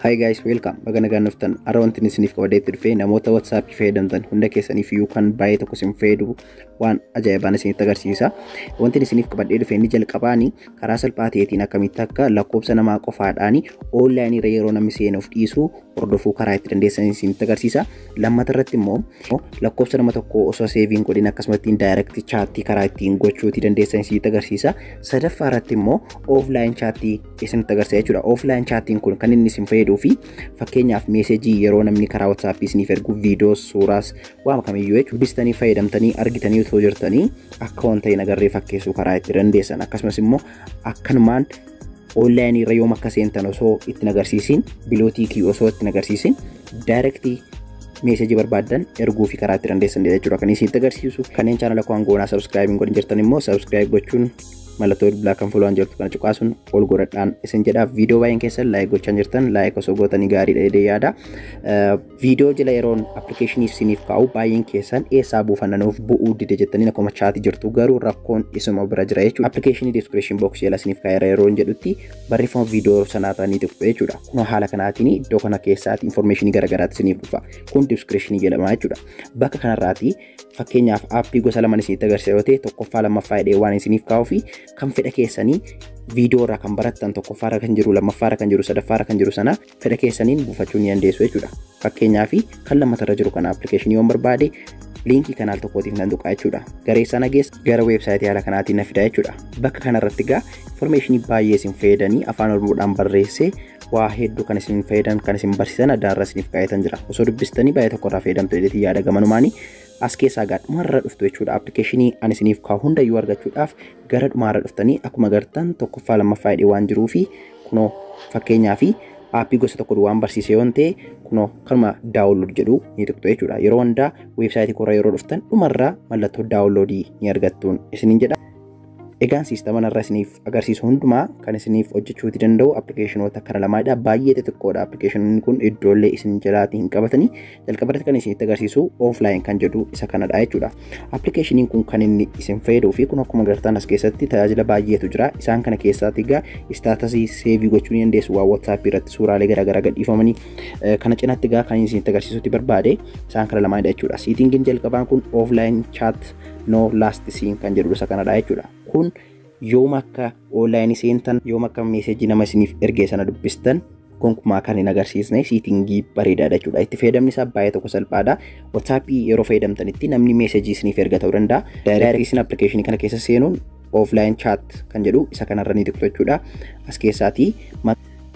Hi guys, welcome. Baga nagaan dhuftan. Har'a wanti isiniif qabadheetti dhufe namoota WhatsApp fayyadamtan hunda keessaniif iyyuu kan baay'ee tokko isin fayyadu waan ajaa'ibaan isinitti agarsiisa. Wanti isiniif qabadhee dhufe inni jalqabaani karaa salphaa ta'eetiin akkamitti akka lakkoofsa namaa qofaadhaan online irra yeroo namni seenuuf dhiisu hordofuu karaa itti dandeessan isinitti agarsiisa. Lammata irratti immoo lakkoofsa nama tokkoo osoo save hin godhin akkasumatti direct chat karaa ittiin gochuutii dandeessan isinitti agarsiisa. Sadaffaa irratti immoo offline chat isinitti agarsiisa jechuudha. Offline chatiin kun kan inni isin fayyaduu fi fakkeenyaaf meesejii yeroo namni karaa WhatsApp isiniif ergu viidiyoos, suuraas waan kamiyyuu jechuudha. Dubbistanii fayyadamtanii argitanii otoo jirtanii akka wanta hin agarree fakkeessuu karaa itti dandeessan. Akkasumas immoo akkanumaan online irra yoom akka seentan osoo ittiin agarsiisin, bilootiikii osoo ittiin agarsiisin direct meesejii barbaaddan erguu fi karaa itti dandeessan jechuudha. Kan isinitti agarsiisu kanneen chaanala koo hangoonaa subscribe hin godhin jirtan immoo subscribe gochuun mallattoo bilbilaa kan fuulaan jirtu kana cuqaasuun ol godhadhaan isin jedha. Viidiyoo baay'een keessan like gochaa jirtan like osoo gootanii gaariidha jedhee yaada. Viidiyoo jala yeroon appilikeeshinii isiniif kaa'u baay'een keessan eessaa buufannanuuf bu'uu dide jettanii akkuma chaatii jirtu, garuu rakkoon isuma bira jira jechuudha. Appilikeeshinii description box jala isiniif kaa'eera yeroo jedhutti barreeffama viidiyoo sanaarraa ni tuqxu jechuudha. Kun haala kanaatiin iddoo kana keessaatti informationii garaagaraatti isiniif dhufa. Kun description jedhama jechuudha. Bakka kanarraati fakkeenyaaf aappii gosa lama isinitti agarsiisa yoo ta'e tokkoffaa lammaffaa jedhee waan isiniif kaa'uu fi kan fedha keessanii viidiyoo irraa kan barattan tokkoffaarra kan jiru, lammaffaarra kan jiru, sadaffaarra kan jiru sana fedha keessaniin buufachuu ni dandeessu jechuudha. Fakkeenyaaf kan lammatarra jiru kana appilikeeshinii yoon barbaade liinkii kanaal tokkootiif nan tuqa jechuudha. Garee sana geessa gara weebsaayitii haala kanaatiin na fida jechuudha. Bakka kanarratti egaa informeeshinii baay'ee isin fayyadanii afaan Oromoodhaan barreessee waa hedduu kan isin fayyadan kan isin barsiisan addaarra isiniif kaa'etan jira. Osoo dubbistanii baay'ee tokkorraa fayyadamtu jedheetii yaada gamanumaanii as keessaa gaa dhumarra dhuftu jechuudha. Appilikeeshinii ani isiniif kaa'u hundayyuu argachuudhaaf gara dhumaarra dhuftanii akkuma agartan tokkoffaa lammaffaa jedhee waan jiruu fi kunoo fakkeenyaa fi aappii gosa tokko waan barsiise yoo ta'e kunoo kanuma daawunlood jedhu ni tuqxu jechuudha. Yeroo hundaa weebsaayitii koorraa yeroo dhuftan dhumarraa mallattoo daawunloodii ni argattuun isiniin jedha. Egaan siistama narra isiniif agarsiisu hundumaa kan isiniif hojjechuuti danda'u appilikeeshinoota kana lamaadha. Baay'ee xixiqqoodha appilikeeshinoonni kun iddoolee isin jalaatii hin qabatanii. Jalqabarratti kan isinitti agarsiisu offline kan jedhu isa kanadha jechuudha. Appilikeeshiniin kun kan inni isin fayyaduu fi kun akkuma agartan as keessatti tajaajila baay'eetu jira. Isaan kana keessaatti egaa istaatasii seevii gochuu ni dandeessu waan WhatsApp irratti suuraalee garaagaraa gadhiifamanii. Kana cinaatti egaa kan isinitti agarsiisutti barbaade isaan kana lamaadha jechuudha. Siitingiin jalqabaan kun offline chat no last seen kan jedhu isa kanadha jechuudha. Kun yoom akka online seentan, yoom akka meesejii nama isiniif ergee sana dubbistan gonkumaa kan hin agarsiisne siitingii bareedaadha jechuudha. Itti fayyadamni isaa baay'ee tokko salphaadha. WhatsApp yeroo fayyadamtanitti namni meesejii isiniif erga ta'uu danda'a. Direct isin appilikeeshinii kana keessa seenuun offline chat kan jedhu isa kanarra ni tuqxu jechuudha. As keessaatii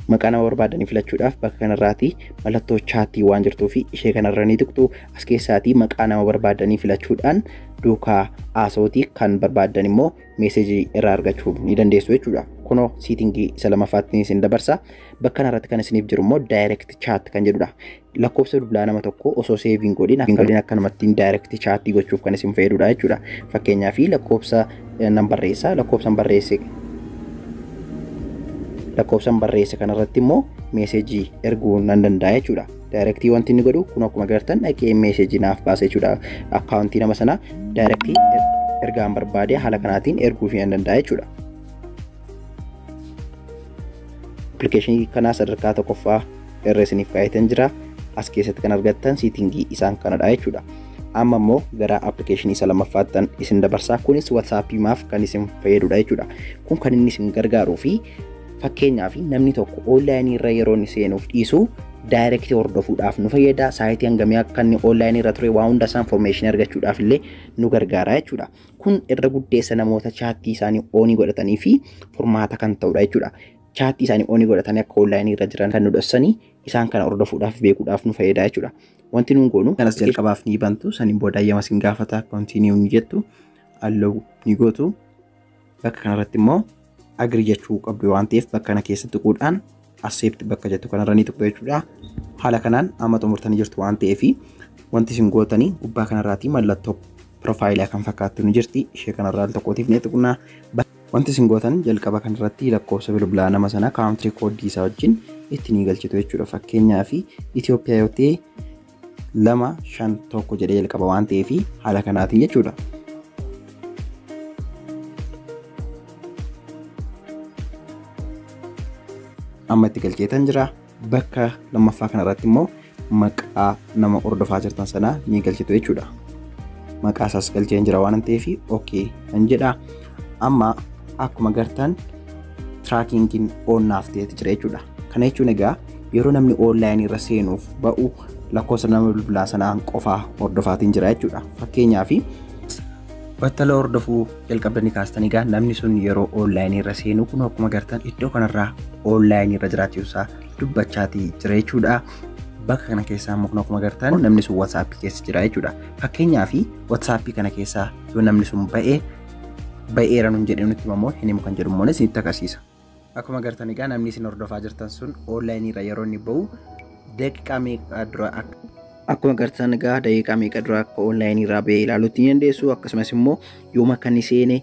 maqaa nama barbaadanii filachuudhaaf bakka kanarraati mallattoo chaatii waan jirtuu fi ishee kanarra ni tuqxu. As keessaatii maqaa nama barbaadanii filachuudhaan duukaa haasawuutii kan barbaadan immoo meesejii irraa argachuu ni dandeessu jechuudha. Kunoo siitingii isa lammaffaatti isin dabarsa. Bakka kanarratti kan isiniif jiru immoo direct chat kan jedhudha. Lakkoofsa bilbilaa nama tokko osoo save hin godhin akkanumatti direct chat gochuuf kan isin fayyadudha jechuudha. Fakkeenyaaf lakkoofsa nan barreessa, lakkoofsan barreesse kanarratti immoo meesejii erguu nan danda'a jechuudha. Daayirektii wanti inni godhu kun akkuma agartan dhaqee meesejii naaf baasa jechuudha. Akkaawuntii nama sanaa daayirektii ergaan barbaade haala kanaatiin erguuf nan danda'a jechuudha. Appilikeeshinii kanaa sadarkaa tokkoffaa irra isiniif kaa'etan jira. As keessatti kan argattan siitingii isaan kanadha jechuudha. Amma immoo gara appilikeeshinii isa lammaffaattan isin dabarsaa. Kunis WhatsApp maaf kan isin fayyadudha jechuudha. Kun kan inni isin gargaaruu fi fakkeenyaaf namni tokko online irra yeroo inni seenuuf dhiisu direct hordofuudhaaf nu fayyada. Saayitii hangamii akka inni online irra ture waa hunda isaa information argachuudhaaf illee nu gargaara jechuudha. Kun irra guddeessa namoota chaattii isaanii oonii godhatanii fi furmaata kan ta'udha jechuudha. Chaattii isaanii oonii godhatanii akka online irra jiran kan nu dhoksanii isaan kana hordofuudhaaf beekuudhaaf nu fayyada jechuudha. Wanti nuun goonu kanas jalqabaaf ni bantu, saniin booda ayyama isin gaafata, continue ni jettu, allow ni gootu. Bakka kanarratti immoo agree jechuu qabdu waan ta'eef bakka kana keessa tuquudhaan accept bakka jettu kanarra ni tuqxu jechuudha. Haala kanaan amma xumurtanii jirtu waan ta'eef wanti isin gootanii gubbaa kanarraati mallattoo piroofaayilaa kan fakkaattu ni jirti. Ishee kanarraa al tokkootiif ni tuqna. Wanti isin gootan jalqaba kanarratti lakkoofsa bilbilaa nama sanaa kaawuntirii kooddii isaa wajjin itti ni galchitu jechuudha. Fakkeenyaaf Itoophiyaa yoo ta'e 2 5 1 jedhee jalqaba waan ta'eef haala kanaatiin jechuudha. Amma itti galcheetan jira. Bakka lammaffaa kanarratti immoo maqaa nama hordofaa jirtan sanaa ni galchitu jechuudha. Maqaa isaas galcheen jira waan ta'eef okay kan jedha. Amma akkuma gartan trackingiin on naaf ta'eeti jira jechuudha. Kana jechuun egaa yeroo namni onlaayinii irra seenuuf ba'u lakkoofsa nama bilbilaa sanaan qofaa hordofaatiin jira jechuudha. Fakkeenyaaf, battala hordofuu jalqabdanii kaastan egaa namni sun yeroo onlaayinii irra seenu kun akkuma gartan iddoo kanarraa onlaayinii irra jiraachuu isaa dubbachaatii jira jechuudha. Bakka kana keessaa immoo kun akkuma gartan namni sun WhatsAppii keessa jira jechuudha. Fakkeenyaaf, WhatsAppii kana keessaa yoo namni sun ba'ee ba'eera nun jedhee nutti immoo hin himu kan jedhu immoo isinitti agarsiisa. Akkuma gartan egaa namni isin hordofaa jirtan sun onlaayinii irra yeroo inni ba'u daqiiqaa meeqa dura akka, akkuma gartan egaa daqiiqaa meeqa dura akka onlaayinii irraa ba'ee ilaaluutti ni dandeessu. Akkasumas immoo yooma akka inni seene,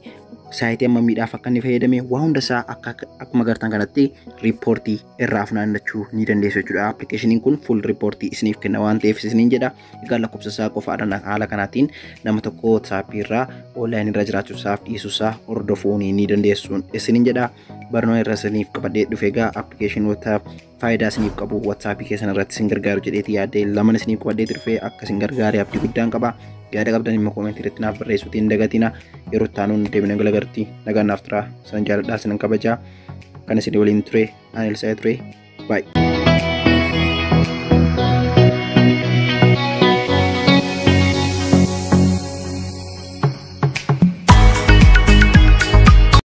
saayitii ammamiidhaaf akka inni fayyadame, waa hunda isaa akka akkuma gartan kanatti riippoortii irraa funaannachuu ni dandeessu jechuudha. Appilikeeshiniin kun full riippoortii isiniif kenna waan ta'eef isiniin jedha. Egaa lakkoofsa isaa qofaadhaan haala kanaatiin nama tokko WhatsAppii irraa onlaayinii irra jiraachuu isaaf dhiisuu isaa hordofuu ni dandeessu isiniin jedha. Barnoota irra isiniif qabadhee dhufe egaa appilikeeshinoota faayidaa isiniif qabu, WhatsAppii keessan irratti isin gargaaru jedheeti yaadee lamaan isiniif qabadhee dhufe. Akka isin gargaare abdii guddaan qaba. Yaada qabdan immoo koomentii irratti naaf barreessuutiin hin dagatina. Yeroo itti aanuun deemnee galagarti nagaan naaf tura. Isin jaaladhaa, isin kabajaa. Kan isin waliin ture ani Elsaayee ture. Baay'ee.